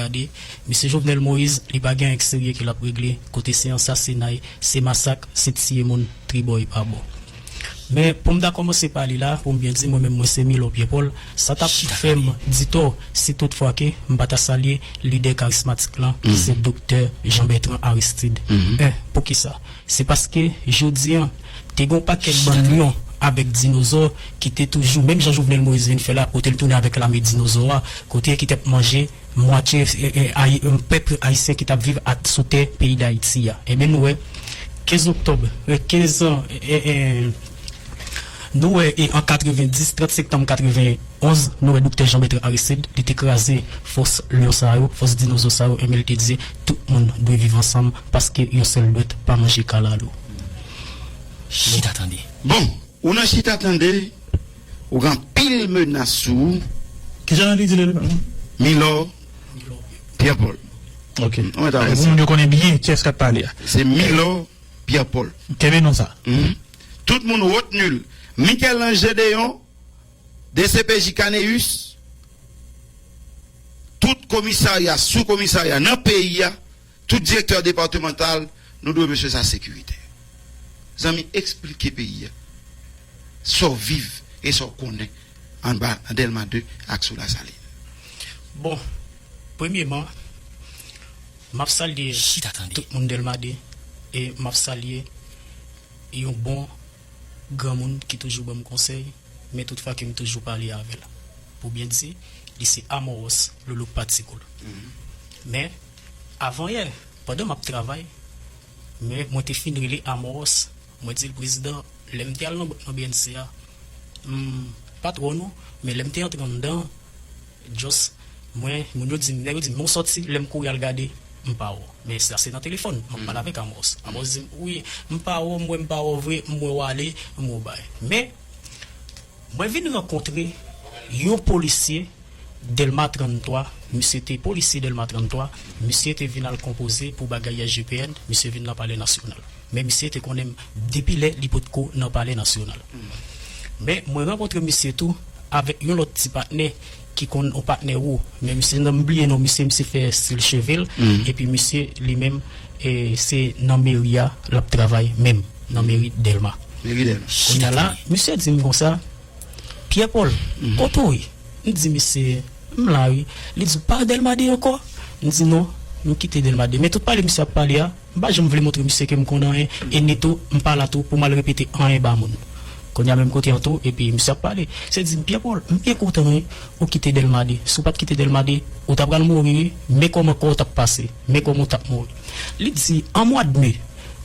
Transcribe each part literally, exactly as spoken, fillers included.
gade, Mesye Jovenel Moïse, li pa gen anyen k serye ke l ap regle, kote se ansasinay, se masak, se tiye moun, tribò e pabò. Men, pou m ta kòmanse pale la, pou m byen di, mwen menm, mwen se Milor Pierre Paul, sa t ap fè m di tò si toutfwa ke m pa ta salye lidè karismatik lan, ki se Doktè Jean Bertrand Aristide. En, poukisa? Se paske, jodi a, te gen yon pakèt bann lyon avèk dinozò ki te toujou, menm jan Jovenel Moïse vin fè la, kote l tounen avèk lame dinozò a, kote ki t ap manje mwatye, e, e, ay-, e, pèp ayisyen ki t ap viv at-, sou tè peyi Dayiti a. Ebyen, nou wè, kenz oktòb, e, kenz, e, e, nou wè, e, an katrevendis, trant septanm katrevenonz, nou wè Doktè Jean Bertrand Aristide, li te kraze fòs lyon sa yo, fòs dinozò sa yo, ebyen, li te di, tout moun dwe viv ansanm, paske yon sèl dwèt pa manje kalalou. Chita tande. Bon, ou nan chita tande, ou gen anpil menas sou ou. Kijan li di l? Milor Pierre Paul. Ok. Mwen ta Pou moun yo konnen byen kiyès k ap pale a. Se Milor Pierre Paul. Kenbe non sa. Mhm. Tout moun retni l. Michel-Ange Deyon, D C P J Caneus, tout komisarya, sou komisarya nan peyi a, tout direktè depatmantal, nou dwe mesye sa sekirite. Zanmi, eksplike peyi a sa w viv e sa w konnen anba Dèlma de ak sou Lasalin. Bon, premyeman, m ap salye tout moun Dèlma de e m ap salye yon bon granmoun ki toujou ban m konsèy, men toutfwa ke m toujou pale avè l. Pou byen di, li se Amoros Loulou Patikoul. Men, avan yè, pandan m ap travay, men mwen te fin rele Amoros. Mwen di l, "Prezidan, lè m te al nan, nan B N C a, m pa t wè w non, men lè m te antre anndan, just, mwen, moun yo di m, nèg yo di m, men w sòti, lè m kouri al gade, m pa wè w." Men sa se nan telefòn, m ap pale avèk Amoros. Amoros di m, "Wi, m pa wè w, m wè m pa wè w vre, m wè w ale, m wè w bay." Men, mwen vin rankontre yon polisye Dèlma tranntwa, misye te polisye Dèlma tranntwa, misye te vin al konpoze pou bagay S G P N, misye vin nan Palè Nasyonal. Men misye te konnen m depi lè li potko nan Palè Nasyonal. Men mwen rankontre misye tou avèk yon lòt ti patnè ki konn yon patnè wo. Men misye, m bliye non misye, misye fè estil cheve l. Epi misye li menm, e, se nan meri a l ap travay menm, nan meri Dèlma. Meri Dèlma. Kounye a la, misye di m konsa, "Pierre Paul, kote w ye?" M di misye, "M la wi." Li di, "Ou pa Dèlma de ankò?" M di, "Non, m kite Dèlma de." Men tout pale misye ap pale a, m pa janm vle montre misye ke m konn anyen, e ni tou, m pa la tou pou m al repete anyen ba moun. Kounye a menm kote an tou, epi misye ap pale. Misye di m, "Pierre Paul, m byen kontan wi, ou kite Dèlma de. Si w pa t kite Dèlma de, ou ta pral mouri wi. Men kòman kò w t ap pase, men kòman w t ap mouri." Li di, "An mwa de me,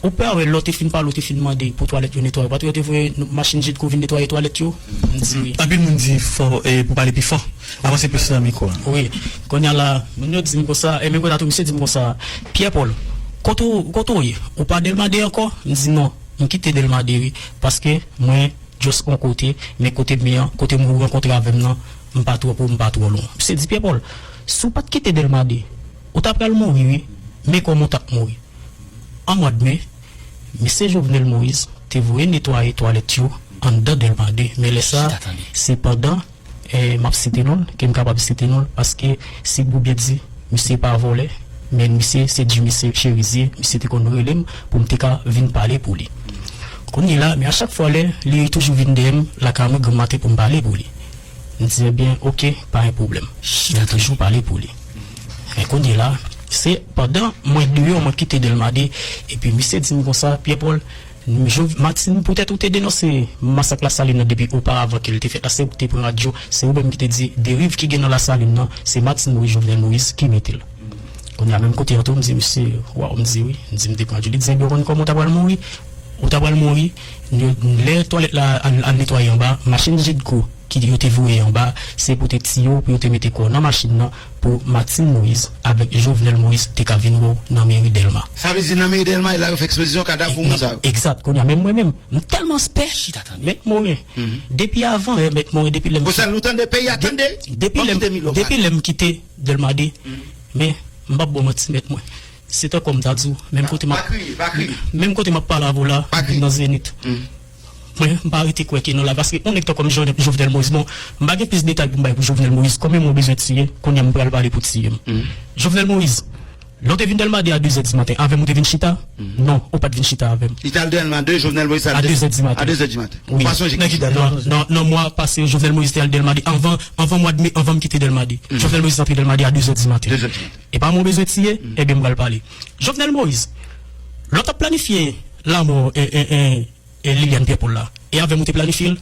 ou pa wè lè w te fin pale, ou te fin mande pou twalèt yo netwaye, ou pa t wè yo te voye machin Jedco vin netwaye twalèt yo?" M di, "Wi." Anpil moun di fò, e, pou pale pi fò. Avanse plis nan mikwo a. Wi. Kounye a la, moun yo di m konsa, e menm kounye a tou, misye di m konsa, "Pierre Paul, kote w, kote w ye? Ou pa Dèlma de ankò?" M di, "Non, m kite Dèlma de wi, paske mwen just yon kote, men kote m ye an, kote moun rankontre avè m nan, m pa twò pwo, m pa twò lwen." Misye di, "Pierre Paul, si w pa t kite Dèlma de, ou ta pral mouri wi, men kòman w t ap mouri?" An mwa de me, mesye Jovenel Moïse te voye netwaye twalèt yo anndan Dèlma de. Men lè sa, se pandan, e, m ap site non l, ke m kapab site non l, paske si pou byen di, misye pa vòlè, men misye se Jimmy Se-, Cherizier, misye te konn rele m pou m te ka vin pale pou li. Kounye a la, men a chak fwa lè li toujou vin dèyè m, lakay mwen granm maten pou m pale pou li. M di, "Ebyen, oke, pa gen pwoblèm." M toujou pale pou li. Men kounye a la, se pandan mwen deyò, mwen kite Dèlma de, epi misye di m konsa, "Pierre Paul, m, Jov-, Martine, poutèt ou te denonse masak Lasalin nan depi oparavan ke l te fèt la, se ou ki te pran radyo, se ou menm ki te di deriv ki gen nan Lasalin nan, se Martine Moïse, Jovenel Moïse ki mete l." Kounye a menm kote an tou, m di misye, "Waw," m di, "wi." M di, "M te pran radyo." Li di, "Ebyen, ou konn kòman w ta pral mouri? Ou ta pral mouri, lè twalèt la al, al netwaye anba, machin Jedco ki yo te voye anba, se pou te tiye w, pou yo te mete kò w nan machin nan, pou Martine Moïse avèk Jovenel Moïse te ka vin wè w nan meri Dèlma." Sa vle di nan meri Dèlma, e la yo fè ekspozisyon kadav pou moun sa yo? Egzat, kounye a, men mwen menm, m tèlman pè, Mèt Morin. Depi avan, eh, Mèt Morin, depi lè m... Pou sa nou tande, peyi a tande. Depi lè m, depi lè m kite Dèlma de, men, m p ap ba w manti, Mèt, mwen. Se tankou m ta di w, menm kote m ap, menm kote m ap pale avè w la, m nan Zenith. Mwen, m pa rete kwè ke non la, paske yon nèg tankou m, Jovenel Moïse, bon, m pa gen plis detay pou m bay pou Jovenel Moïse, konbyen moun bezwen tiye, kounye a m pral pale pou tiye m. Jovenel Moïse, lè w te vin Dèlma de a de zè di maten, avè m ou te vin chita? Non, ou pa t vin chita avè m. Li t al Dèlma de, Jovenel Moïse al A de zè di maten. A de zè di maten. Ou pa sonje ki jou? Non, non, non, mwa pase, Jovenel Moïse te al Dèlma de anvan, anvan mwa de me, anvan m kite Dèlma de. Jovenel Moïse antre Dèlma de a de zè di maten. De zè di maten. E pa mwen w bezwen tiye? Ebyen, m pral pale. Jovenel Moïse, lè w t ap planifye lanmò, e, e, e, e Liliane Pierre Paul la, e avè m ou te planifye l?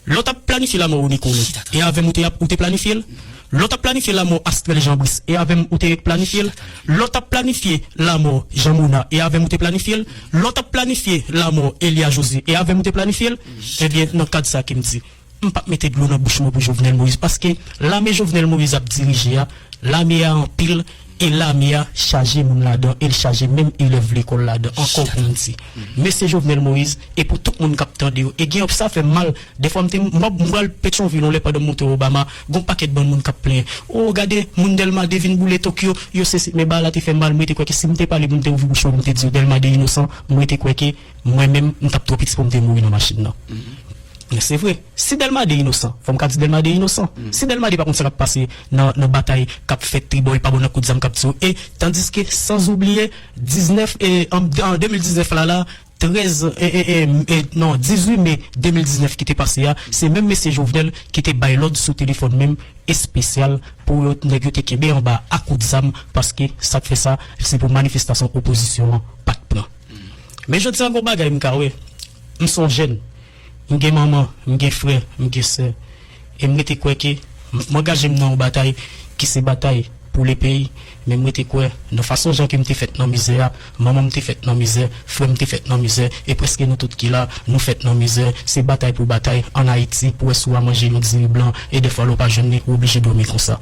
Lè w t ap planifye lanmò Rony Colin, e avè m ou te, ou te planifye l? Lè w t ap planifye lanmò Astrel Jean Brice, e avè m ou te planifye l? Lè w t ap planifye lanmò Jean Mona, e avè m ou te planifye l? Lè w t ap planifye lanmò Elia José, e avè m ou te planifye l? Ebyen, nan kad sa ke m di, m p ap mete dlo nan bouch mwen pou Jovenel Moïse, paske lame Jovenel Moïse ap dirije a, lame a anpil, e lame a chaje moun ladan, e l chaje menm elèv lekòl ladan, ankò pou m di. Mesye Jovenel Moïse, e pou tout moun k ap tande yo, e gen yon sa fè m mal, dèfwa m te, m ap, m pral Petyonvil yon lè pandan m monte Obama, gon pakèt bann moun k ap plenyen. O, gade, moun Dèlma de vin boule Tokyo, yo sesi, men bagay la te fè m mal, m rete kwè ke si m te pale pou m te ouvri bouch mwen pou m te di yo Dèlma de inosan, m rete kwè ke mwen menm, m t ap twò piti pou m te mouri nan machin nan. Men se vre, si Dèlma de inosan, fò m ka di Dèlma de inosan. Si Dèlma de pa konn sa k ap pase nan, nan batay k ap fèt tribò e pa bò nan kout zam k ap tire. E tandiske, sanzoubliye, diznèf, e, an, an de mil diznèf la, la, trèz, e, e, e, e, non, dizuit me de mil diznèf ki te pase a, se menm mesye Jovenel ki te bay lòd sou telefòn menm espesyal pou yo, nèg yo te kenbe anba a kout zam, paske sa k fè sa, se pou manifestasyon opozisyon an pa t pran. Men jodi a, gon bagay m ka wè. M se yon jèn. M gen manman, m gen frè, m gen sè. E m rete kwè ke m, m angaje m nan yon batay ki se batay pou le peyi. Men m rete kwè nan fason jan ke m te fèt nan mizè a, manman m te fèt nan mizè, frè m te fèt nan mizè, e prèske nou tout ki la, nou fèt nan mizè. Se batay pou batay ann Ayiti, pou wè si w a manje yon diri blan, e dèfwa lè w pa jwenn li, ou oblije dòmi konsa.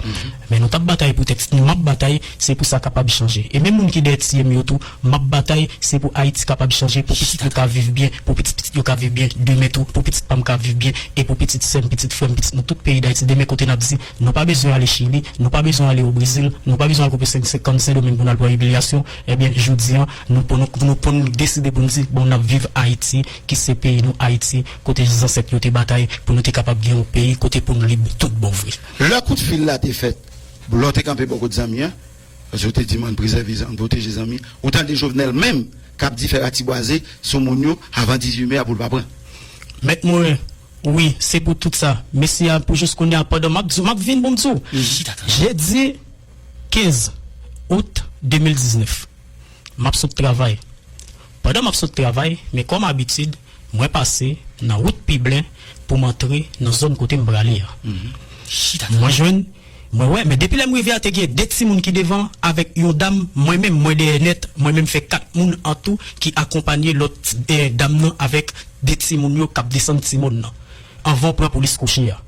Men nou t ap batay poutèt, nou m ap batay, se pou sa kapab chanje. E menm moun ki dèyè tiye m yo tou, m ap batay, se pou Ayiti kapab chanje, pou pitit yo ka viv byen, pou pitit pitit yo ka viv byen, demen tou, pou pitit pa m ka viv byen, e pou pitit sè m, pitit frè m, pitit nan tout peyi Dayiti, demen kote n ap di, nou pa bezwen ale Chili, nou pa bezwen ale o Brezil, nou pa bezwen al kote Sen, Sen, Sendomeng pou n al pran imilyasyon, ebyen, jodi a, nou pou nou, nou pou n deside pou n di, bon, n ap viv Ayiti, ki se peyi nou, Ayiti, kote zansèt yo te batay pou nou te kapab gen yon peyi, kote pou n lib tout bon vre. Lè kout fil la te fèt, lè w te kanpe bò kot zanmi an, paske w te di m ann prezève zanmi, pwoteje zanmi, ou tande Jovenel menm k ap di fè ratibwaze sou moun yo avan dizuit me a pou l pa pran. Mèt Moren, wi, se pou tout sa. Mesye a, pou jis kounye a, pandan m ap di w, m ap vin pou m di w. Jedi kenz out de mil diznèf, m ap sot travay. Pandan m ap sot travay, men kòm abitid, mwen pase nan wout Piblen pou m antre nan zòn kote m prale a. Mwen jwenn, mwen wè, men depi lè m rive a, te gen de timoun ki devan avèk yon dam, mwen menm, mwen dèyè nèt, mwen menm fè kat moun an tou ki akonpanye lòt, eh, dam nan avèk de timoun yo k ap desann ti mòn nan. Anvan w pran polis kouche a.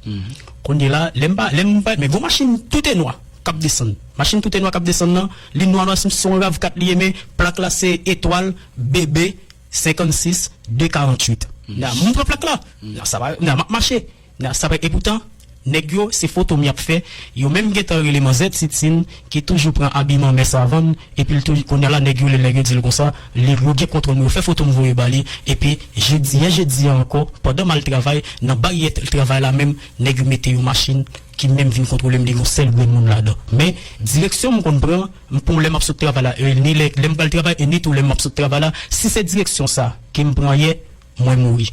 Kounye la, lè m pa, lè m pa, men gon machin toutè nwa k ap desann. Machin toutè nwa k ap desann nan, li nwa nwa, se yon rav kat li ye, men plak la se etwal B B senkannsis de karanntuit. Nan, m pran plak la. Nan, sa pa, nan, m ap mache. Nan, sa pa, epoutan, nèg yo, se foto m y ap fè. Yo menm gentan rele manzè Titine, ki toujou pran abiman mè savann, epi l toujou, kounye a la, nèg yo, lè nèg yo di l konsa, li, yo gen kontwòl mwen, yo fè foto m voye ba li, epi jedi, yè jedi a ankò, pandan m al travay, nan baryè travay la menm, nèg yo mete yon machin ki menm vin kontwole m, li gen yon sèl grenn moun ladan. Men, direksyon m konn pran, m pran lè m ap sot travay la, e ni lè, lè m pral travay, e ni tou lè m ap sot travay la, si se direksyon sa ke m pran yè, mwen mouri.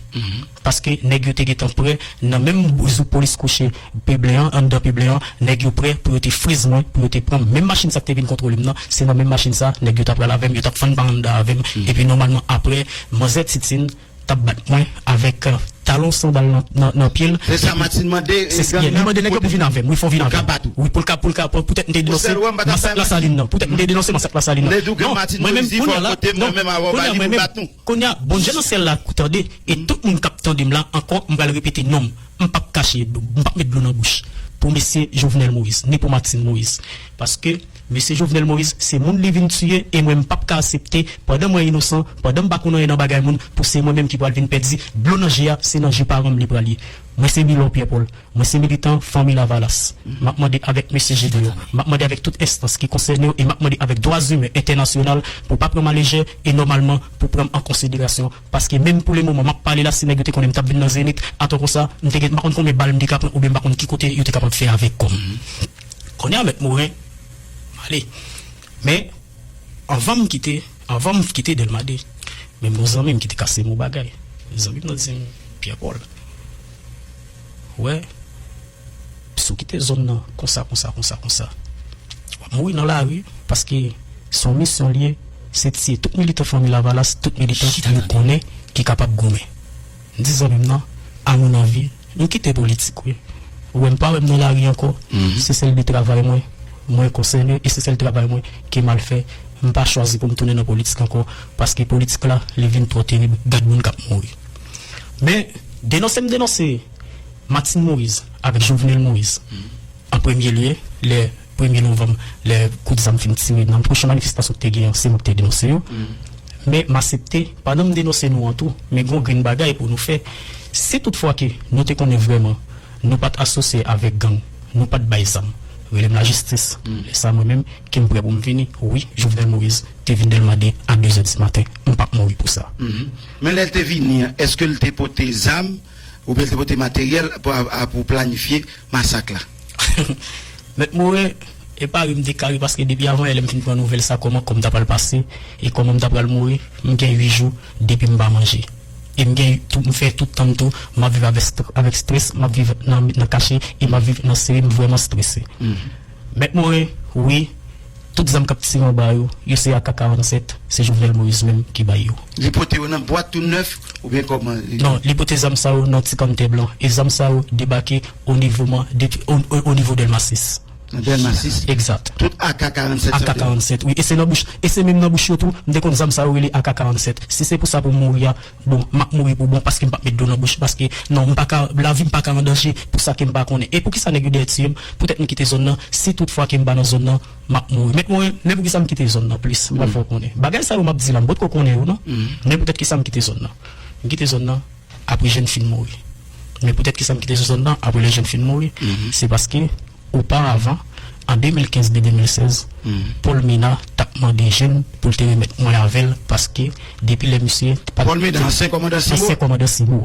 Paske nèg yo te gentan prè, nan menm zouk polis kouche Piblen an, anndan Piblen an, nèg yo prè pou yo te friz mwen, pou yo te pran m. Menm machin sa k te vin kontwole m nan, se nan menm machin sa, nèg yo t ap pral avè m, yo t ap fann pa anndan avè m. Epi nòmalman apre, manzè Titine t ap bat mwen avèk, eh, talon sandal nan, nan, nan pye l. Se sa Martine mande, se, li mande nèg yo pou vin avè m, wi, fò vin avè m. Wi, pou l ka, pou l ka, pou, poutèt m te denonse masak Lasalin nan. Poutèt m te denonse masak Lasalin nan. Non, mwen menm, kounye a la, non, kounye a, mwen menm, kounye a, Bondye nan syèl la tande, e tout moun k ap tande m la, ankò, m pral repete non m. M p ap kache, m p ap met dlo nan bouch pou mesye Jovenel Moïse, ni pou Martine Moïse. Paske mesye Jovenel Moïse, se moun li vin tiye, e mwen, m p ap ka aksepte, pandan mwen inosan, pandan m pa konn anyen nan bagay moun, pou se mwen menm ki pral vin pèdi dlo nan je a, se nan je paran m li pral ye. Mwen se Milon Pierre Paul. Mwen se militan Fanmi Lavalas. M ap mande avèk mesye Gedeon, m ap mande avèk tout enstans ki konsène yo e m ap mande avèk dwa imen entènasyonal pou pa pran m alejè e nòmalman pou pran m an konsiderasyon. Paske menm pou le moman m ap pale la, si nèg yo te konnen m t ap vin nan Zenith, atò konsa, m te gen, m pa konn konbyen bal m te ka pran oubyen m pa konn ki kote yo te kapab fè avèk kò m. Kounye a, Mèt Morin, m ale. Men, anvan m kite, anvan m kite Dèlma de, menm yon zanmi m ki te kase mo bagay. Zanmi m nan di m, Pierre Paul, wè, si w kite zòn nan konsa, konsa, konsa, konsa, w ap mouri nan lari, paske se yon misyon l ye, se tiye tout militan Fanmi Lavalas, tout militan nou konnen ki kapab goumen. M di zanmi m nan, a mon avi, m kite politik, wi. Ou wè m pa wè m nan lari ankò, se sèl de travay mwen, mwen konsène, e se sèl travay mwen ke m al fè. M pa chwazi pou m tounen nan politik ankò, paske politik la, li vin twò terib, gad moun k ap mouri. Men, denonse m denonse Martine Moïse avèk Jovenel Moïse, an premye lye, lè premye novanm, lè kout zam fin tire nan pwochen manifestasyon ki te genyen an, se mwen ki te denonse yo. Men m aksepte, pandan m denonse nou an tou, men gen yon grenn bagay pou nou fè. Si toutfwa ke nou te konnen vrèman nou pa t asosye avèk gang, nou pa t bay zam, rele m lajistis. Lè sa a mwen menm, ke m prè pou m vini, wi, Jovenel Moïse te vin Dèlma de a de zè di maten, m p ap mouri pou sa. Men lè l te vini an, èske l te pote zam oubyen l te pote materyèl pou, a- pou planifye masak la? Mèt Morin, e pa ri m te ka ri paske depi avan yè lè m fin pran nouvèl sa kòman kò m ta pral pase e kòman m ta pral mouri, m gen uit jou depi m pa manje. E m gen tou, m fè tout tan m tou, m ap viv avèk, avèk strès, m ap viv nan, nan kache e m ap viv nan sere, m vrèman strese. Mèt Morin, wi, tout zam k ap tire anba yo, yo se A K karannsèt, se Jovenel Moïse menm ki bay yo. Li pote yo nan bwat tou nèf oubyen kòman? Non, li pote zam sa yo nan ti kanntè blan. E zam sa yo debake o nivo man, depi, o, o, o nivo Dèlma sis. Nan Dèlma sis? Egzat. Tout A K karannsèt sa yo te? A K karannsèt, wi. E se nan bouch, e se menm nan bouch yo tou, m te konn zam sa yo rele A K karannsèt. Si se pou sa pou m mouri a, bon, m ap mouri pou bon, paske m p ap met dlo nan bouch, paske non, m pa ka, lavi m pa ka an danje pou sa ke m pa konnen. E poukisa nèg yo dèyè tiye m? Poutèt m kite zòn nan, si tout fwa ke m pa nan zòn nan, m ap mouri. Mèt Morin, men poukisa m kite zòn nan plis, m pral fè w konnen. Bagay sa yo m ap di la, m potko konnen yo non. Men poutèt kisa m kite zòn nan? M kite zòn nan apre Jèn fin mouri. Men poutèt kisa m kite zòn nan apre lè Jèn fin mouri? Se paske oparavan, an de mil kenz de de mil sèz, Paul Ménard t ap mande Jèn pou l te remèt mwen avè l, paske depi lè misye te pa... Paul Ménard, ansyen kòmandan Simo? Ansyen kòmandan Simo,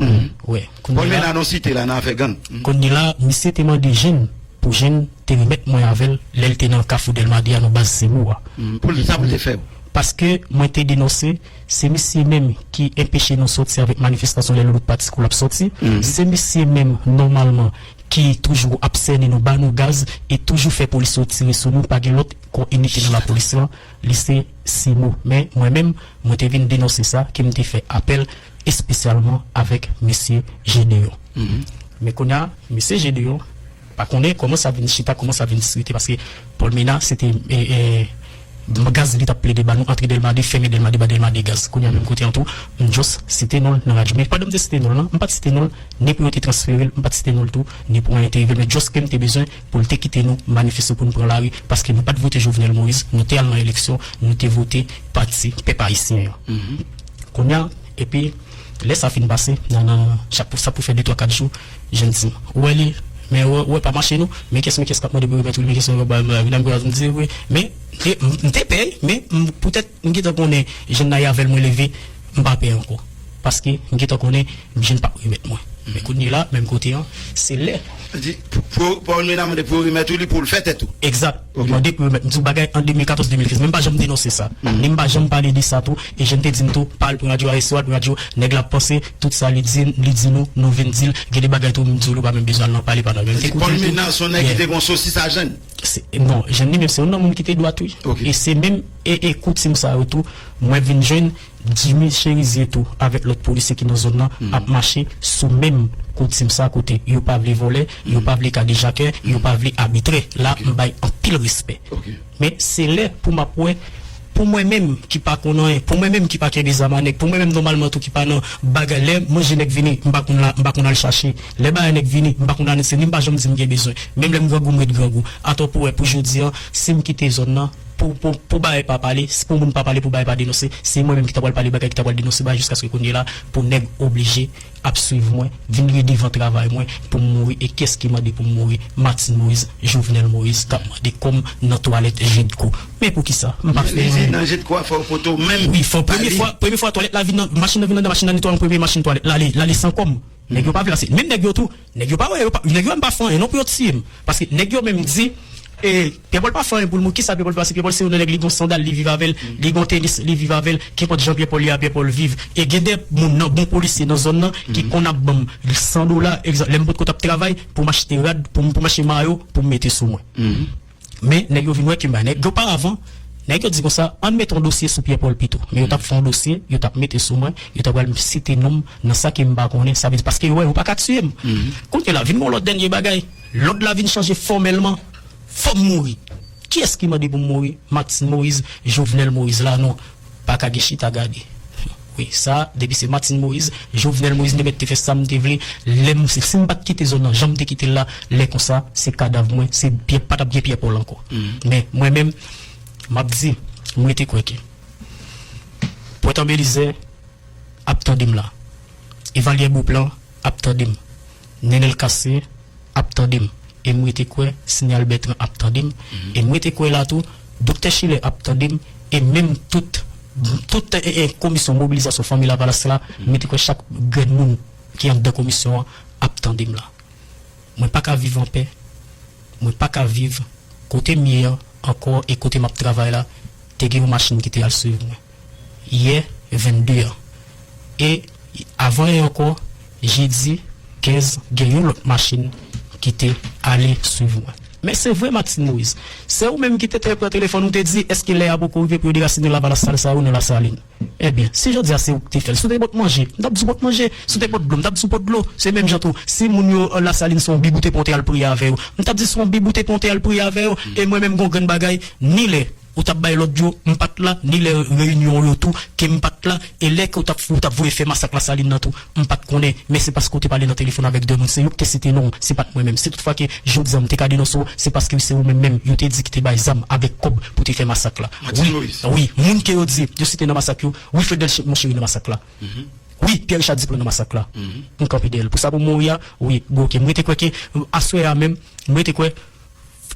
wi. Paul Ménard nou site la nan afè gang. Kounye la, misye te mande Jèn pou Jèn te remèt mwen avè l lè l te nan Kafou Dèlma de a, nan baz Simo a. Pou l, sa pou l te fè? Paske mwen te denonse, se misye menm ki enpeche nou sòti avèk manifestasyon lè lòt pati kou l ap sòti. Se misye menm, nòmalman, ki toujou ap sènen nou, ba nou gaz, e toujou fè polis yo tire sou nou. Pa gen lòt kò inite nan lapolis lan, li se Simo. Men, mwen menm, mwen te vin denonse sa, ke m te fè apèl espesyalman avèk mesye Gedeon. Men kounye a, mesye Gedeon, pa konnen kòman sa vin chita, kòman sa vin disrite, paske Paul Ménard, se te, e, e, gaz li t ap plede ba nou, antre Dèlma de, fèmen Dèlma de, ba Dèlma de gaz. Kounye a menm kote an tou, m just site non l nan radyo. Men pandan m te site non l lan, m pa t site non l, ni pou yo te transfere l, m pa t site non l tou, ni pou anyen te rive l, men just ke m te bezwen pou l te kite nou manifeste pou nou pran lari, paske nou pa t vote Jovenel Moïse, nou te al nan eleksyon, nou te vote pati pèp ayisyen an. Kounye a, epi, lè sa fin pase, nan, nan, chak pou, sa pou fè de, twa, kat jou, Jèn di m, ou wè li, men ou wè, ou wè pa mache non, men kès, men kès k ap mande pou remèt ou li, men kès, men kès, men kès, men kès, men kès, m di, wi, men, m te, m te pè, men, m, poutèt, m gentan konnen, Jèn nan ye avè l mwen leve, m pa pè ankò. Paske, m gentan konnen, Jèn p ap remèt mwen. Men kounye la, menm kote an, se lè. Di, pou, pou, pou Paul Ménard mande pou yo remèt ou li, pou l fè tèt ou. Egzat. Li mande pou yo remèt. M di w bagay an de mil katòz, de mil kenz. Men m pa janm denonse sa. Ni m pa janm pale de sa tou. E Jèn te di m tou, pa al pran radyo a, e si w al pran radyo, nèg la ap panse, tout sa li di, li di nou, nou vin di l. Gen de bagay tou, m di w, li w pa menm bezwen al nan pale pandan l. Men m te koute l tou. Paul Ménard, se yon nèg ki te gen yon sosis a Jèn. Non, Jèn li menm, se youn nan moun ki te dwat, wi. E se menm, e, e koutim sa yo tou, mwen vin jwenn, Jimmy Chérizier tou, avèk lòt polisye ki nan zòn nan, ap mache sou menm koutim sa kote yo pa vle vòlè, yo pa vle kadejakè, yo pa vle abitrè. La, m bay anpil respè. Men se lè pou m ap wè, pou mwen menm ki pa konn anyen, pou mwen menm ki pa kenbe zam a nèg, pou mwen menm nòmalman tou ki pa nan bagay, lè manje nèg vini, m pa konn la, m pa konn al chache. Lè bagay nèg vini, m pa konn anonse, ni m pa janm di m gen bezwen. Menm lè m grangou, m ret grangou. Atò pou wè, pou jodi an, si m kite zòn nan, pou, pou, pou bagay pa pale, si pou moun pa pale, pou bagay pa denonse, se mwen menm ki ta pral pale bagay, ki ta pral denonse bagay jiskaske kounye la, pou nèg oblije ap swiv mwen, vin ri devan travay mwen, pou m mouri, e kiyès ki mande pou m mouri? Martine Moïse, Jovenel Moïse, k ap mande kò m nan twalèt Jedco. Men poukisa? M pa fè anyen. Nan Jedco a, fò w pote w menm. Wi, fò premye fwa, premye fwa twalèt la vin nan, machin nan vin anndan, machin nan netwaye yon premye machin twalèt, l ale, l ale san kò m. Nèg yo pa vle ase. Menm nèg yo tou, nèg yo pa wè, yo pa, nèg yo menm pa fè anyen non pou yo tiye m. Paske nèg yo menm di, e, Pierre Paul pa fè anyen pou l mouri. Kisa Pierre Paul fè? Paske Pierre Paul se yon nèg, li gon sandal, li viv avè l, li gon tenis, li viv avè l. Kenpòt jan Pierre Paul ye a, Pierre Paul viv. E gen de moun nan, bon polisye nan zòn nan, ki konn ap ban m san dola, egzanp, lè m potko t ap travay, pou m achte rad, pou m, pou m achte mayo, pou m mete sou mwen. Men nèg yo vin wè ke m bay nèg yo paravan, nèg yo di konsa, ann mete yon dosye sou Pierre Paul pito. Men yo t ap fè yon dosye, yo t ap mete sou mwen, yo t ap pral site non m nan sa ke m pa konnen, sa vle di paske yo wè yo pa ka tiye m. Kounye la, vin gon lòt dènye bagay, lòd la vin chanje fòmèlman, fò m mouri. Kiyès ki mande pou m mouri? Martine Moïse, Jovenel Moïse la non. Pa ka gen chita gade. Wi, sa, depi se Martine Moïse, Jovenel Moïse, m te mèt te fè sa m te vle. Lè m, si, si m pa t kite zòn nan, jan m te kite l la, lè konsa, se kadav mwen, se Pyè, pa t ap gen Pyè Pòl ankò. Men, mwen menm, m ap di, m rete kwè ke Pwent an Belizè ap tande m la. Evalyè Bouplan ap tande m. Nenel Cassé ap tande m. E m rete kwè Sinyal Bètran ap tande m. E m rete kwè la tou, Doktè Schiller ap tande m. E menm tout, tout, e, e, komisyon mobilizasyon Fanmi Lavalas la, m rete kwè chak grenn moun ki anndan komisyon an ap tande m la. Mwen pa ka viv anpè. Mwen pa ka viv kote m ye an ankò e kote m ap travay la. Te gen yon machin ki te al swiv mwen yè vennde an. E avan yè ankò, jedi kenz, gen yon lòt machin ki te ale swiv mwen. Men se vre, Martine Moïse, se ou menm ki te, te pran telefòn ou te di, èske lè a poko rive pou yo derasinen Lavalas sal sa yo nan Lasalin? Ebyen, si jodi a se ou ki te fè l, si w te pot manje, m t ap di w pot manje, si w te pot dlo, m t ap di w pot dlo. Se menm jan tou, si moun yo, euh, Lasalin se yon bib ou te pran w te al priye avè yo, m t ap di se yon bib ou te pran w te al priye avè yo. E mwen menm gon grenn bagay, ni lè ou t ap bay lòd yo, m pa t la, ni lè reyinyon yo tou, ke m pa t la, e lè ke w t ap, ou t ap voye fè masak Lasalin nan tou, m pa t konnen, men se paske w te pale nan telefòn avèk de moun, se yo ki te site non w, se pa t mwen menm. Si toutfwa ke jodi a m te ka denonse w, se paske se ou menm menm yo te di ki te bay zam avèk kòb pou te fè masak la. Wi, wi, moun ke yo di yo site nan masak yo, wi, Fredel Chip Monchery nan masak la. Wi, Pierre Richard Duplan nan masak la. M kanpe dèyè l. Pou sa pou mouri a, wi, bon, oke, m rete kwè ke, aswè a menm, m rete kwè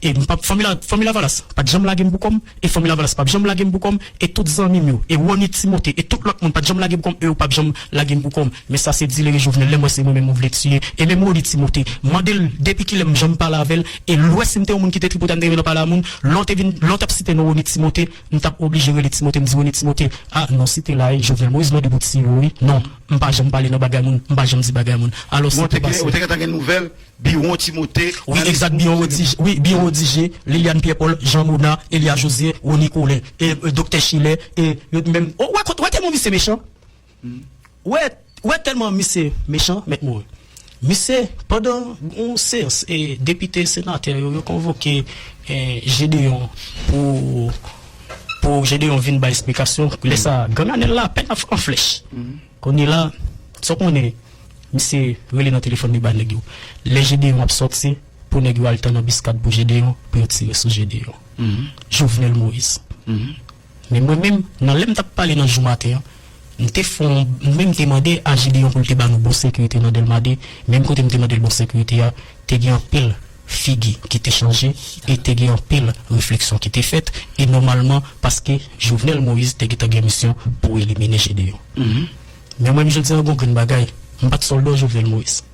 E m p ap, Fanmi La, Fanmi Lavalas pa t janm lage m pou kò m, e Fanmi Lavalas p ap janm lage m pou kò m, e tout zanmi m yo, e Rony Timote, e tout lòt moun pa t janm lage m pou kò m, e yo p ap janm lage m pou kò m. Men sa se delire Jovenel, lè m wè se mwen menm ou vle tiye. E menm Rony Timote, mande l depi kilè m janm pale avè l, e l wè si m te yon moun ki te tripotay, m te renmen nan pale a moun, lè w te vin, lè w t ap site non Rony Timote, m t ap oblije rele Timote, m di Rony Timote, a, non, site la, e Jovenel Moïse mande pou tiye w, wi. Non, m pa janm pale nan bagay moun, m pa janm di bagay moun. Alò, se te pase. Ou te gentan gen nouvèl? Biwon Timote, wi, egzat, Biwon Rodige, wi, Biwon Rodige, Liliane Pierre Paul, Jean Mona, Elia José, Rony Colin, e, e, Doktè Schiller, e, yo menm, o, wè, wè tèlman misye mechan. Wè, wè tèlman misye mechan, mèt Morin. Misye, pandan yon seyans, e, depite, senatè yo, yo konvoke, e, Gédéon pou, pou Gédéon vin bay esplikasyon, lè sa, gang anèl la, apèn an, an flèch. Kounye la, sa w konnen, misye rele nan telefòn li ba nèg yo. Lè Gédéon ap sòti, pou nèg yo al tann anbiskad pou Gédéon, pou yo tire sou Gédéon. Jovenel Moïse. Men mwen menm, nan lè m t ap pale nan jou maten an, m te fè yon, mwen menm te mande a Gédéon pou l te ba nou bon sekirite nan Dèlma de, menm kote m te mande l bon sekirite a, te gen anpil figi ki te chanje, e te gen anpil refleksyon ki te fèt, e nòmalman, paske Jovenel Moïse te gentan gen misyon pou elimine Gédéon. Men mwen menm jodi a, gon grenn bagay, m pa t sòlda Jovenel Moïse.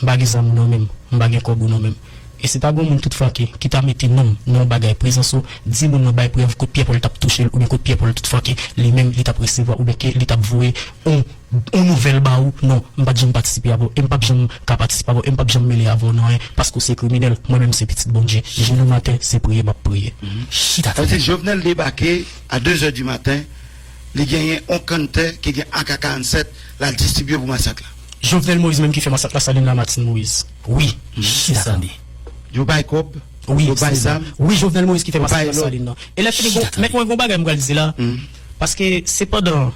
M pa gen zam nan men m, m pa gen kòb ou nan men m. E si ta gen yon moun toutfwa ke, ki ta mete non m nan yon bagay, prezans ou, di moun nan bay prèv kot Pyè Pòl t ap touche l, oubyen kot Pyè Pòl toutfwa ke li menm li t ap resevwa, oubyen ke li t ap voye yon, yon nouvèl ba ou, non, m pa t janm patisipe avè w, e m p ap janm ka patisipe avè w, e m p ap janm mele avè w nan anyen, paske w se kriminèl, mwen menm se pitit Bondye, je le maten, se priye m ap priye. Chita. Sa vle di Jovenel debake a de zè di maten, li genyen yon kann tè ki gen A K karannsèt, l al distribye pou masak la. Jovenel Moïse menm ki fè masak Lasalin la, Martine Moïse. Wi. Chita tande. Yo bay kòb, wi, yo bay zam. Wi, Jovenel Moïse ki fè masak Lasalin nan. E lè fini, gon, men mwen gon bagay m pral di la. Paske se pandan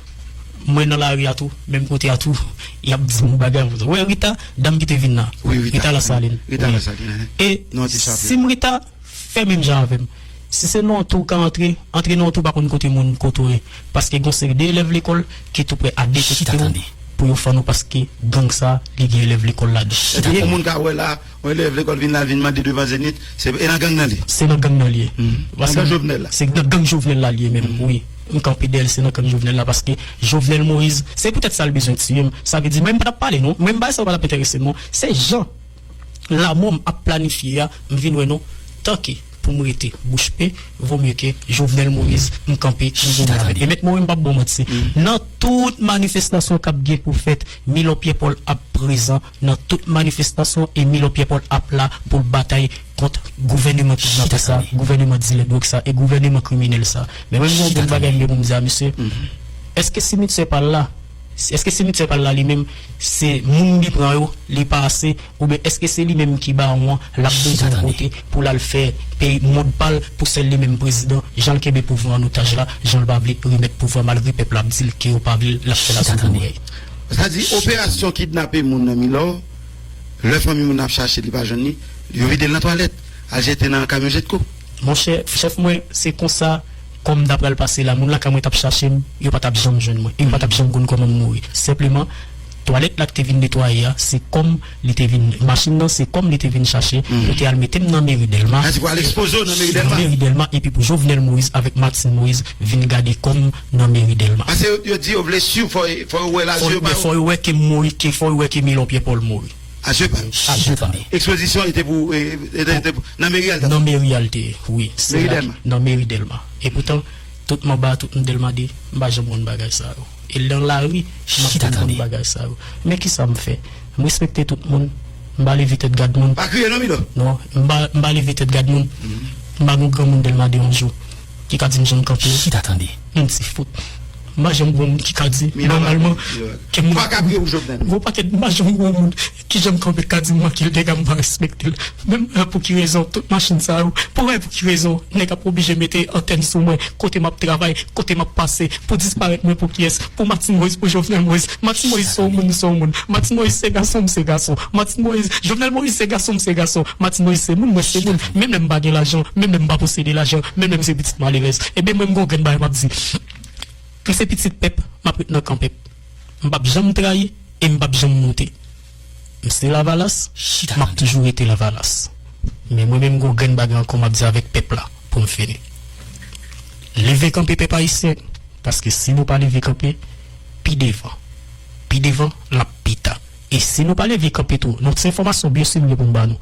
mwen nan lari a tou, menm kote a tou, y ap di m bagay. Ou wè Rita, dam ki te vin la. Wi, Rita. Rita Lasalin. Rita Lasalin. E si m Rita fè menm jan avè m. Si se nan yon tou w ka antre, antre nan yon tou w pa konn kote moun kote w ye. Paske gen yon seri de elèv lekòl ki tou prè a dekapite w pou yo fann ou paske gang sa li gen elèv lekòl ladan. Epi yon moun ka wè la, yon elèv lekòl vin la, vin mande devan Zenith, se e nan gang nan li. Se nan gang nan li ye. Nan gang Jovenel la. Se nan gang Jovenel la li ye menm, wi. M kanpe dèyè l, se nan gang Jovenel la paske Jovenel Moïse, se poutèt sa l bezwen tiye m. Sa vle di, mwen m pa t ap pale non. Mwen m bagay sa yo pa t ap enterese m non. Se jan lanmò m ap planifye a, m vin wè non, tanke pou m rete bouch pe, vo mye ke Jovenel Moïse, m kanpe, m goumen avè l. E mèt Moïse, m p ap ba w manti. Nan tout manifestasyon k ap gen pou fèt, Milon Pierre Paul ap prezan nan tout manifestasyon e Milon Pierre Paul ap la pou l batay kont gouvèneman kidnapè sa, gouvèneman dilè dwòg sa e gouvèneman kriminèl sa. Men mwen, m gen yon bagay m gen pou m di a misye. Èske simityè pa l la, èske simityè pa l la li menm, se moun li pran yo, li pa ase, oubyen èske se li menm ki bawon an, l ap bezwen pote pou l al fè peyi mond pa l, pou sèl li menm prezidan, jan l kenbe pouvwa an otaj la, jan l pa vle remèt pouvwa malgre pèp la ap di l ke yo pa vle l, l ap fè l asou pouvwa. Sa di, operasyon kidnape moun nan Milò, lè fanmi moun nan ap chache li pa jwenn li, yo vide l nan twalèt, al jete nan kamyon jetko. Monchè, chèf mwen, se konsa, kòm ta pral pase la, moun lakay mwen t ap chache m, yo pa t ap janm jwenn mwen, e yo pa t ap janm konn kòman m mouri. Senpleman, twalèt la k te vin netwaye a, se kòm li te vin, machin nan, se kòm li te vin chache, yo te al mete m nan meri Dèlma. Sa di pou al ekspoze w nan meri Dèlma? Nan meri Dèlma, epi pou Jovenel Moïse avèk Martine Moïse vin gade kò m nan meri Dèlma. Paske yo, yo di yo vle swiv, fò, fò yo wè l a zye pa yo. Fò yo wè ke m mouri, ke fò yo wè ke Milon Pierre Paul mouri. A zye pa yo. A zye pa yo. Ekspozisyon e te pou, e, e te, e te pou, nan meri a l t ap. Nan meri a l te ye, wi. Se la ki, nan meri Dèlma. E poutan, tout manba, tout m Dèlma de, m pa janm konn bagay sa yo. E nan lari, m ap konn bagay sa yo. Men kisa m fè? M respekte tout moun. M pa leve tèt gad moun. Pa kriye non, Milo. Non, m pa, m pa leve tèt gad moun. M pa gon granmoun Dèlma de yon jou ki ka di m jan m kanpe. Chita tande. M ti fout. M pa janm gon moun ki ka di nòmalman ke moun. Ou pa ka priye pou Jovenel. Gon pakèt, m pa janm gon moun ki janm kanpe k ka di m manke l dega, m pa respekte l. Menm pou ki rezon tout machin sa yo, pou wè pou ki rezon nèg ap oblije mete antèn sou mwen, kote m ap travay, kote m ap pase, pou disparèt mwen pou kiyès? Pou Martine Moïse, pou Jovenel Moïse. Martine Moïse se yon moun, m se yon moun. Martine Moïse se gason, m se gason. Martine Moïse, Jovenel Moïse se gason, m se gason. Martine Moïse se moun, mwen se moun. Menm lè m pa gen lajan, menm lè m pa posede lajan, menm lè m se pitit malerèz. Ebyen mwen m gon grenn bagay m ap di. M se pitit pèp, m ap ret nan kan pèp. M p ap janm trayi e m p ap janm moute. M se Lavalas, m ap toujou rete Lavalas. Men mwen menm gon grenn bagay ankò m ap di avèk pèp la pou m fini. Leve kanpe pèp ayisyen, paske si nou pa leve kanpe, pi devan, pi devan, l ap pi ta. E si nou pa leve kanpe tou, nou ti enfòmasyon byen serye pou m ba nou.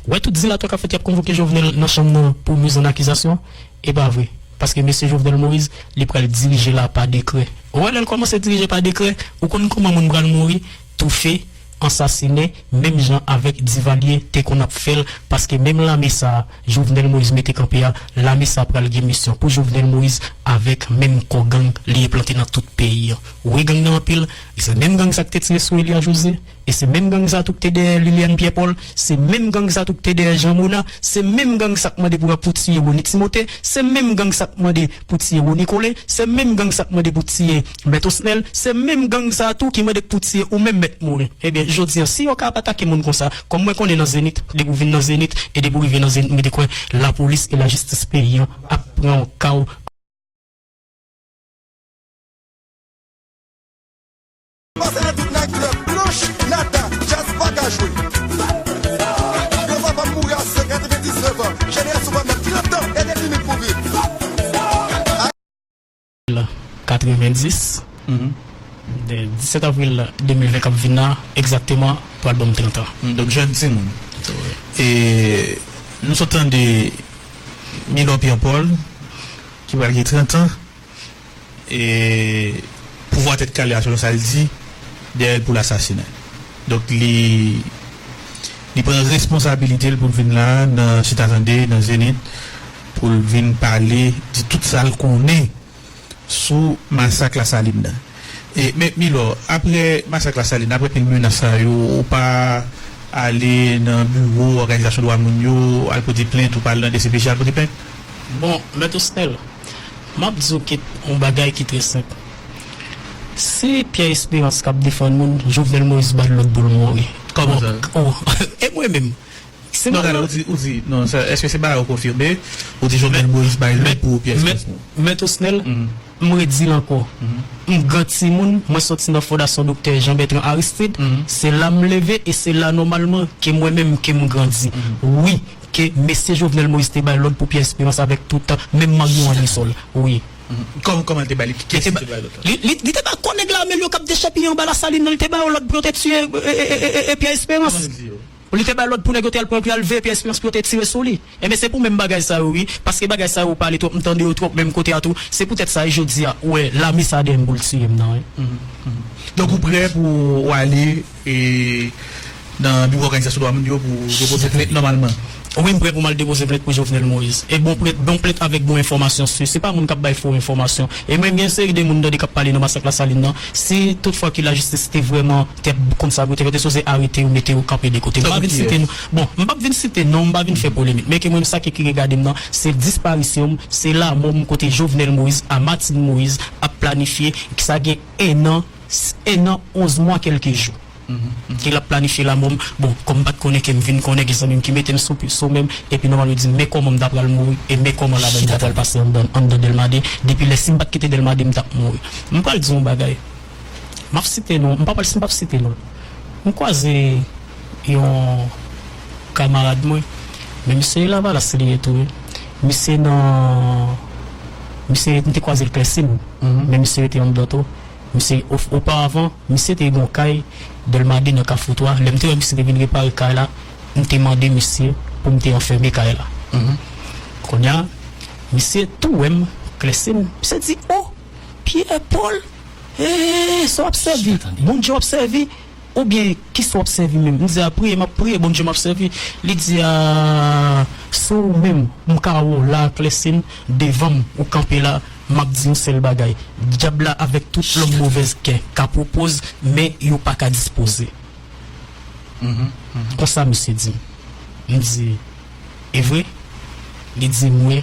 Wè tout dilatwa k ap fèt y ap konvoke Jovenel nan chanm nan pou miz an akizasyon, e pa vre. Paske mesye Jovenel Moïse, li pral dirije la pa dekrè. Ou wè lè l kòmanse dirije pa dekrè, ou konn kòman moun pral mouri, toufe, ansasinen, menm jan avèk Divalye te konn ap fè l, paske menm lame sa a, Jovenel Moïse mete kanpe a, lame sa a pral gen misyon pou Jovenel Moïse avèk menm kò gang li enplante nan tout peyi an. Ou wè gang nan anpil, se menm gang sa k te tire sou Elia José, e se menm gang sa tou k te dèyè Liliane Pierre Paul, se menm gang sa tou k te dèyè Jean Mona, se menm gang sa k mande pou, pou tiye Rony Timothé, se menm gang sa k mande pou tiye Rony Colin, se menm gang sa k mande pou tiye Mèt Osnel, se menm gang sa tou ki mande pou tiye ou menm Mèt Morin. Ebyen, jodi a, si yo ka ap atake moun konsa, kòm mwen konnen nan Zenith, depi w vin nan Zenith, e depi w rive nan Zenith, m rete kwè lapolis e lajistis peyi an ap pran w ka w. Pase nan tout night club, blanch, nata, djaz pa ka jwe. Granpapa m mouri a katrevendisnèf an, jenerasyon pa m nan trant an, e de limit pou viv. Katrevendis, de disèt avril de mil ven k ap vin la, egzakteman, pral ban m trant an. Donk, jèn timoun. E nou sot tande Milon Pierre Paul, ki pral gen trant an, e pouvwa tèt kale a, selon sa l di, dèyè l pou l asasinen. Donk, li, li pran responsabilite l pou l vin la, nan Chita Tande, nan Zenith, pou l vin pale, di tout sa l konnen sou masak Lasalin nan. E, men, Milò, apre masak Lasalin, apre pil menas sa yo, ou pa ale nan biwo òganizasyon dwa moun yo, al pote plent, ou pa al nan D C P J al pote plent? Bon, Mèt Osnèl, m ap di w yon bagay ki trè senp. Si Pierre Espérance k ap defann moun, Jovenel Moïse ba l lòd pou l mouri. Kòman sa? Oh, e mwen menm, Si non, gade, ou di, ou di, non, sa, èske se bagay ou konfime? Ou di Jovenel Moïse bay lòd pou Pierre Espérance? Mèt Osnel, m redi l ankò. M gran timoun, mwen soti nan Fondasyon Doktè Jean Bertrand Aristide, se la m leve e se la nòmalman ke mwen menm ke m grandi. Wi, ke mesye Jovenel Moïse te bay lòd pou Pierre Espérance avèk tout menm manyon an li sòl. Wi. Kòman, kòman li te bay li? Kiyès li te bay lòd la? Li, li, li te bay kò nèg lame yo k ap dechèpiye anba Lasalin nan, li te bay yo lòd pou yo te tiye e, e, e, e, e Pierre Espérance. Kòman li di yo? Li te bay lòd pou nèg yo te al pran, pou y al veye Pierre Espérance pou yo te tire sou li. Enben, se pou menm bagay sa yo, wi. Paske bagay sa yo pale twòp, m tande yo twòp menm kote a tou. Se poutèt sa, jodi a, ou wè, lame sa dèyè m pou l tiye m nan, wi. Donk, ou prè pou w ale e, nan biwo òganizasyon dwa moun yo pou depoze plent nòmalman? Wi, m prè pou m al depoze plent pou Jovenel Moïse. E bon plent, bon plent avèk bon enfòmasyon, si se pa moun k ap bay fo enfòmasyon. E mwen, m gen seri de moun tande k ap pale nan masak Lasalin nan. Si toutfwa ke lajistis te vrèman te konn sa pou yo te fè, te sipoze arete yo, mete yo kanpe de kote. M pa vin site non. Bon, m p ap vin site non, m pa vin fè polemik. Men ke mwen, sa ki, ki regade m nan, se disparisyon m, se lanmò m kote Jovenel Moïse a Martine Moïse ap planifye, sa gen en an, en an, onz mwa, kèlke jou. Ke l ap planifye lanmò m. Bon, kòm m pa t konnen ke m vin konnen, gen zanmi m ki mete m sou, sou men m, epi nòmalman yo di m, men kòman m ta pral mouri, e men kòman lavi m ta pral pase anndan, anndan Dèlma de. Depi lè, si m pa t kite Dèlma de, m t ap mouri. M pral di yon bagay. M ap site non, m pa pral, si m p ap site non. M kwaze yon kamarad mwen, men misye Lavalas li ye tou, wi. Misye nan, misye, m te kwaze l Klèsin, men misye rete anndan tou. Misye, o-, oparavan, misye te gen yon kay Dèlma de nan Kafou twa. Lè m te wè misye te vin repare kay la, m te mande misye pou m te anfème kay la. Kounye a, misye tou wè m, Klèsin, misye di, "O, Pierre Paul, eh, sa w ap sèvi? Bondye w ap sèvi? Oubyen, kisa w ap sèvi menm?" M di, "A, priye, m ap priye, Bondye m ap sèvi." Li di, "A, si w menm, m ka wè w la, Klèsin, devan m, ou kanpe la, m ap di yon sèl bagay. Dyab la avèk tout lòm movèz kè ka pwopoze, men yo pa ka dispoze." Konsa misye di m. M di, "E vre?" Li di m, "Wi."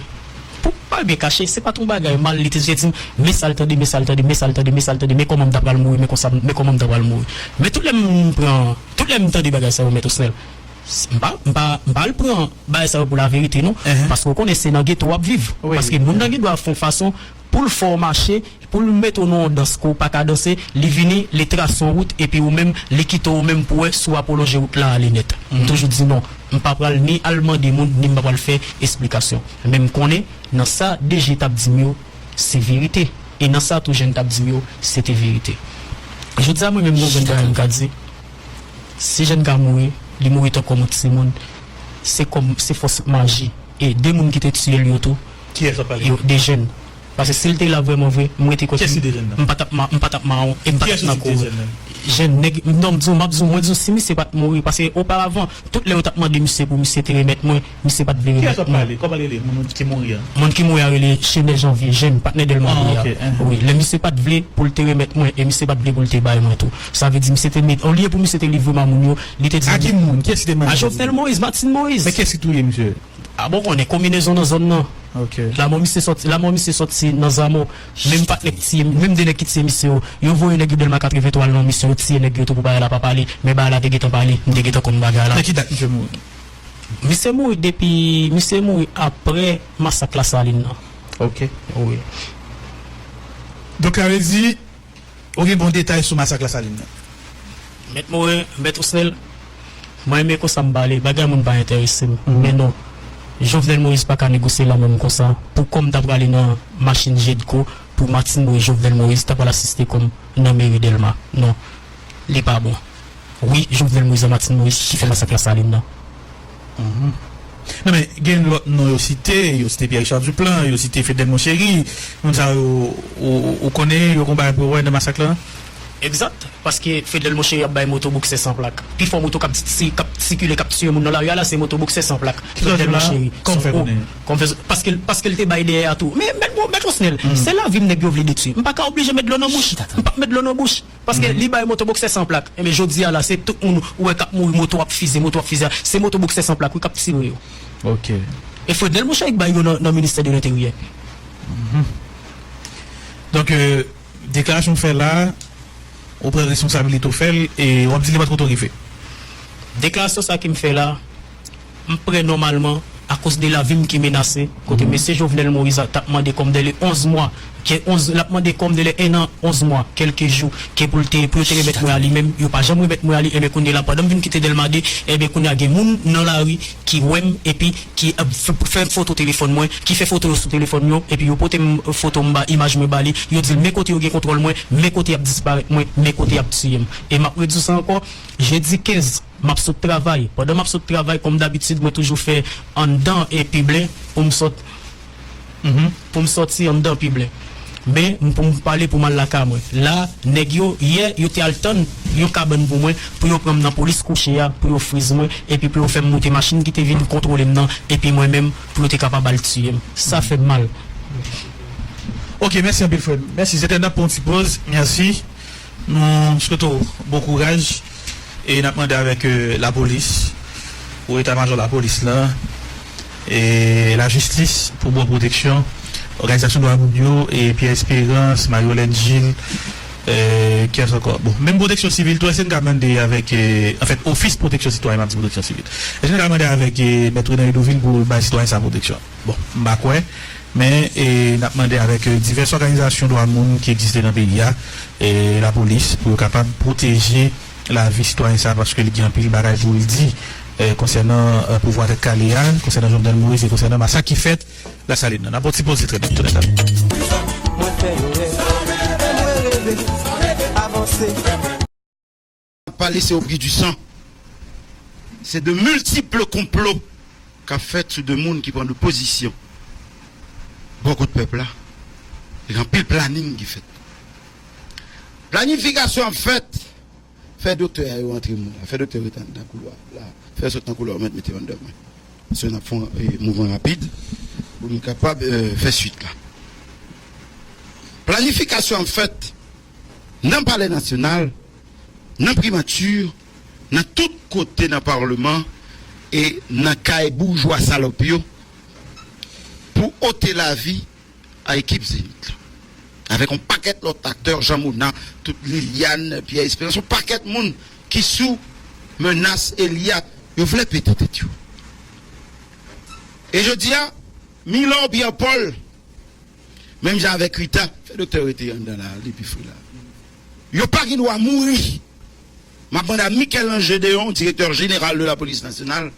Pou pa byen kache, se pa t yon bagay mal, li te di m, "Men sa l tande, men sa l tande, men sa l tande, men sa l tande, men kòman m ta pral mouri, men konsa, men kòman m ta pral mouri." Men tout lè m pran, tout lè m tande bagay sa yo, Mèt Osnel, m pa, m pa, m pa al pran bagay sa yo pou laverite, non. Paske w konnen se nan geto w ap viv. Paske moun nan gen dwa fè yon fason pou l fè w mache, pou l mete w nan yon dans ke w pa ka danse, li vini, li trase yon wout, epi ou menm, li kite w menm pou wè si w a pwolonje wout la ale nèt. M toujou di non, m pa pral ni al mande moun, ni m pa pral fè esplikasyon. Men m konnen, nan sa D G t ap di m yo, se verite. E nan sa tou jèn t ap di m yo, se te verite. Jodi a, mwen menm, gon grenn bagay m ka di, si jèn ka mouri, li mouri tankou yon timoun, se kòm, se fòs maji. E de moun ki te tiye l yo tou, yo, de jèn. Paske si l te la vrèman vre, m rete kwè ke m pa t ap ma-, m pa t ap mawon e m pa t ap nan kore. Jèn nèg, non, m di w, m ap di w, mwen di w, si misye pa t mouri, paske oparavan, tout lè yo t ap mande misye pou misye te remèt mwen, misye pa t vle remèt mwen. Kiyès w ap pale? Kòman l rele? Moun ki mouri a? Moun ki mouri a rele Chenè Janvye, jèn, patnè Dèlma de a. Wi, lè misye pa t vle pou l te remèt mwen, e misye pa t vle pou l te bay mwen tou. Sa vle di, misye te met, olye pou misye te livre m a moun yo, li te di. A ki moun? Kiyès ki te mande? A Jovenel Moïse, Martine Moïse. Men kiyès ki touye misye? A bon, konnen konbinezon nan zòn nan. Lanmò misye sòti, lanmò misye sòti nan Zamò. Menm patnè ki tiye, menm de nèg ki tiye misye yo, yo voye nèg yo Dèlma katrevenntwa al nan misyon, yo tiye nèg yo tou pou bagay la pa pale. Men bagay la te gentan pale, m te gentan konn bagay la. Nan ki dat misye mouri? Misye mouri depi, misye mouri aprè masak Lasalin nan. Ok. Wi. Donk, sa vle di, ou gen bon detay sou masak Lasalin nan? Mèt Moren, Mèt Osnèl, mwen renmen konsa m pale, bagay moun pa enterese m. Men non, Jovenel Moïse pa ka negosye lanmò m konsa. Pou kò m ta prale nan machin Jedco, pou Martine Moïse, Jovenel Moïse ta pral asiste kò m nan meri Dèlma. Non, li pa bon. Wi, Jovenel Moïse ak Martine Moïse ki fè masak Lasalin nan. Non, men gen lòt non yo site, yo site Pierre Richard Duplan, yo site Fednel Monchéry. Moun sa yo, ou, ou, ou konnen yo gon bagay pou yo wè nan masak la? Egzat, paske Fednel Monchéry ap bay moto boksè san plak. Pifò moto k ap ti-, k ap sikile, k ap tiye moun nan lari a la, se moto boksè san plak. Fednel Monchéry. Kòman fè konnen? Kòman fè, paske, paske l te bay dèyè a tou. Men, men, men, Mèt Osnèl, se lavi m nèg yo vle detwi. M pa ka oblije met dlo nan bouch. M p ap met dlo nan bouch. Paske li bay moto boksè san plak. Enben, jodi a la, se tout moun ou wè k ap mouri, moto ap fize, moto ap fize. Se moto boksè san plak, wi, k ap tire yo. Ok. E Fednel Monchéry k bay yo nan, nan ministè de lenteryè. Donk, euh, deklarasyon w fè la, ou pran responsabilite w fè l, e w ap di li pa t kote w rive. Deklarasyon sa ke m fè la, M prè nòmalman akoz de lavi m ki menase, kote mesye Jovenel Moïse t ap mande kòm dèlè onz mwa, ke onz, l ap mande kòm dèlè en an, onz mwa, kèlke jou, ke pou l te, pou yo te remèt mwen a li menm, yo pa janm remèt mwen a li, enben kounye la, pandan m vin kite Dèlma de, enben kounye a gen moun nan lari ki wè m, epi ki ap f-, fè foto telefòn mwen, ki fè foto yo sou telefòn yo, epi yo pote m foto m ba, imaj mwen ba li, yo di l men kote yo gen kontwòl mwen, men kote y ap disparèt mwen, men kote y ap tiye m. E m ap redi w sa ankò, jedi kenz, m ap sot travay. Pandan m ap sot travay, kòm dabitid, mwen toujou fè anndan e Piblen pou m sòt, mhm, pou m sòti anndan Piblen. Men, m pou m pale pou m al lakay mwen. La, nèg yo, yè, yo te al tann yon kabann pou mwen, pou yo pran m nan polis kouche a, pou yo friz mwen, epi pou yo fè m moute machin ki te vin kontwole m nan, epi mwen menm, pou yo te kapab al tiye m. Sa fè m mal. Ok, mèsi anpil, frè m. Mèsi, se te n ap pran yon ti poz. Mèsi. Nou swete w bon kouraj e n ap mande avèk, euh, lapolis, ou eta majò lapolis la, e lajistis pou ba w pwoteksyon, òganizasyon dwa moun yo, e Pierre Espérance, Marie Holène Gilles, euh, kiyès ankò? Bon, menm pwoteksyon sivil tou, èske n ka mande avèk, euh, anfèt, ofis pwoteksyon sitwayen, m ap di pwoteksyon sivil. Èske n ka mande avèk, euh, mèt Renan Ludovil pou l bay sitwayen sa pwoteksyon? Bon, m pa kwè, men, e, n ap mande avèk, e, divès òganizasyon dwa moun ki egziste nan peyi a, e, lapolis, pou yo kapab pwoteje lavi sitwayen sa, paske li gen anpil bagay pou l di, e, konsènan, e, pouvwa Tèt Kale a, konsènan Jovenel Moïse e konsènan masak ki fèt Lasalin nan. N ap pran ti poz, se trè byen, tounen nan. Mwen fè yo rève, fè mwen reve, avanse. Pale, c'est au prix du sang. C'est de multiples complots k ap fèt sou de moun ki pran de pozisyon bò kot pèp la. Gen anpil planin ki fèt. Planifikasyon ap fèt. Fè doktè a yo antre moun la. Fè doktè yo rete anndan koulwa la. Fè sot nan koulwa, mèt mete yo anndan mwen. Paske n ap fè yon, eh, mouvman rapid pou nou kapab, eh, fè swit la. Planifikasyon ap fèt nan Palè Nasyonal, nan Primati, nan tout kote nan Palman e nan kay boujwa salòp yo pou ote lavi a ekip Zenith la. Avèk yon pakèt lòt aktè, Jean Mona, tout Liliane, Pierre Espérance, yon pakèt moun ki sou menas Elia, yo vle pete tèt yo. E jodi a, Milor Pierre Paul, menm jan avèk Rita, fè doktè rete anndan la, li pi fre la. Yo pa gen dwa mouri. M ap mande a Michel-Ange Déon, direktè jeneral de la polis nasyonal,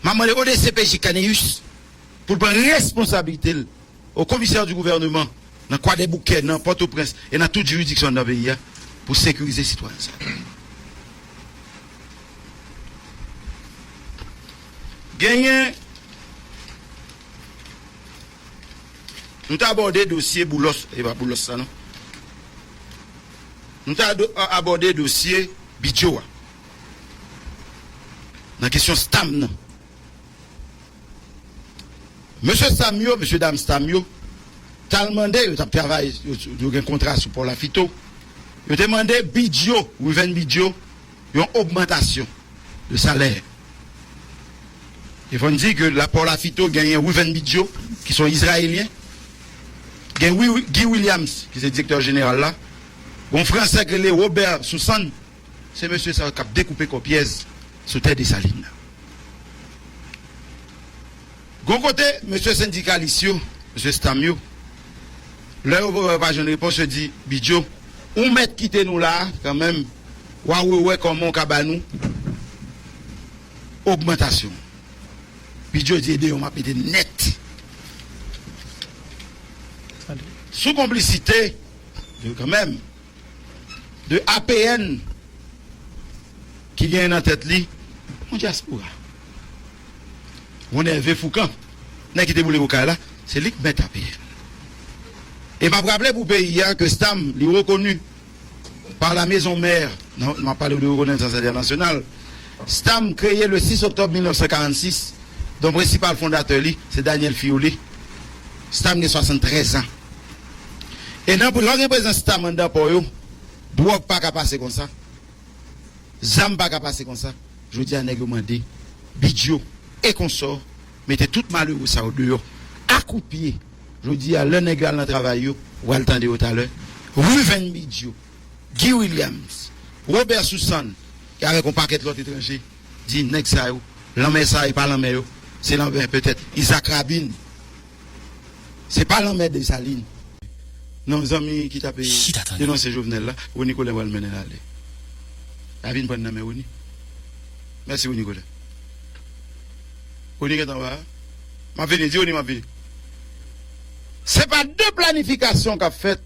m ap mande O D C P J Canéus pou l pran responsablite l, au commissaire du gouvernement, nan Kwadèboukè, nan Pòtoprens e nan tout jiridiksyon anndan peyi a, pou sekirize sitwayen sa yo. Genyen Nou ta abòde dosye Boulos, e pa Boulos sa non. Nou ta do- a- abòde dosye Bidjo a. Nan kesyon Stam nan. Mesye Stam yo, mesye dam Stam yo, t al mande, yo t ap travay, yo, yo gen kontra sou pò Lafito. Yo te mande Bidjo, Wiven Bidjo, yon ogmantasyon de salè. E fò n di ke la pò Lafito genyen Wiven Bidjo, ki se yon Izrayelyen, gen Wi- Guy Williams, ki se direktè jeneral la, gen yon Fransè ki rele Robert Soussann, se mesye sa yo k ap dekoupe kò pyèz sou tè Desalin nan. Gon kote, mesye sendikalis yo, mesye Stam yo, lè yo pa jwenn repons, yo di, Bidjo, ou mèt kite nou la a, kanmenm, w a wè kòman w ka ba nou ogmantasyon. Bidjo di, ede yo, m ap ede nèt. Sou konplisite, de, kanmenm, de A P N ki genyen nan tèt li yon dyaspora. Yon Hervé Fourcand, nèg ki te boule koka la, se li k mèt A P N. E m ap raple pou peyi a ke Stam, li rekoni par la maison mère, non, m ap pale de rekonesans entènasyonal, Stam kreye le six octobre mille neuf cent quarante-six, dont prensipal fondatè li, se Daniel Fiole. Stam gen swasanntrèz an. E nan, lè w gen prezans Stam anndan pò yo, dwòg pa ka pase konsa. Zam pa ka pase konsa. Jodi a, nèg yo mande Bidjo e konsò mete tout malere sa yo deyò a kout pye. Jodi a, lè nèg yo al nan travay yo, w al tande yo talè. Wiven Bidjo, Guy Williams, Robert Soussann, e avèk yon pakèt lòt etranje, di nèg sa yo Lanmè sa e pa lanmè yo. Se lanmè petèt Isaac Rabin. Se pa lanmè Desalin. Non, zanmi ki t ap denonse Jovenel la, Rony Colin pral mennen l ale. L a vin pran nan men Rony. Mèsi Rony Colin. Rony gentan anba a. M ap vini, di Rony m ap vini. Se pa de planifikasyon k ap fèt.